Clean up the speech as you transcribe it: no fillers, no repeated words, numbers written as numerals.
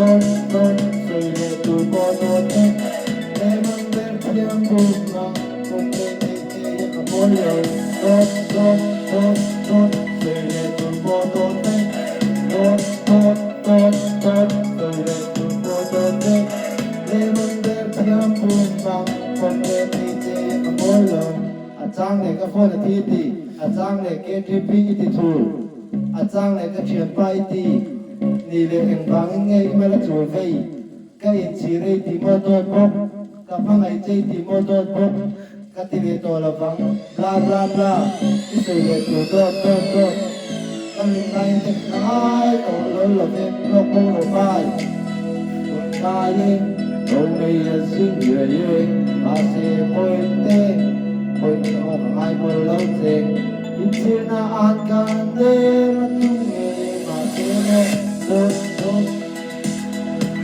Dawt dawt sawi leh tur pawh dawt e. Lemang ber thiam bumna kum leh theih che hi ka pawi lo. Dawt dawt dawt dawt sawi leh tur pawh dawt e. Dawt dawt dawt dawt sawi leh tur pawh dawt e. Lemang ber thiam bumna kum leh theih che hi ka pawi lo. A chang leh ka phone a thi ti, a chang leh KTP i ti thul, a chang leh ka thianpa i ti. Ni leh engvangin nge i mala chul vei? Ka inchhir ei tih maw dawt bawk, ka hmangaih che i tih maw dawt bawk, ka ti leh tawh lovang, bla bla bla, i sawi leh tur dawt dawt dawt, ka rinlaiin te ka ngai tawh lo love, lawk bo rawh bai. Hun ngai e, lo nei a zing riai e, mahse pawite, pawite aw ka ngai mawlh lo che. Inchhirna an kan nem a tum ngei e, mahse maw dawt.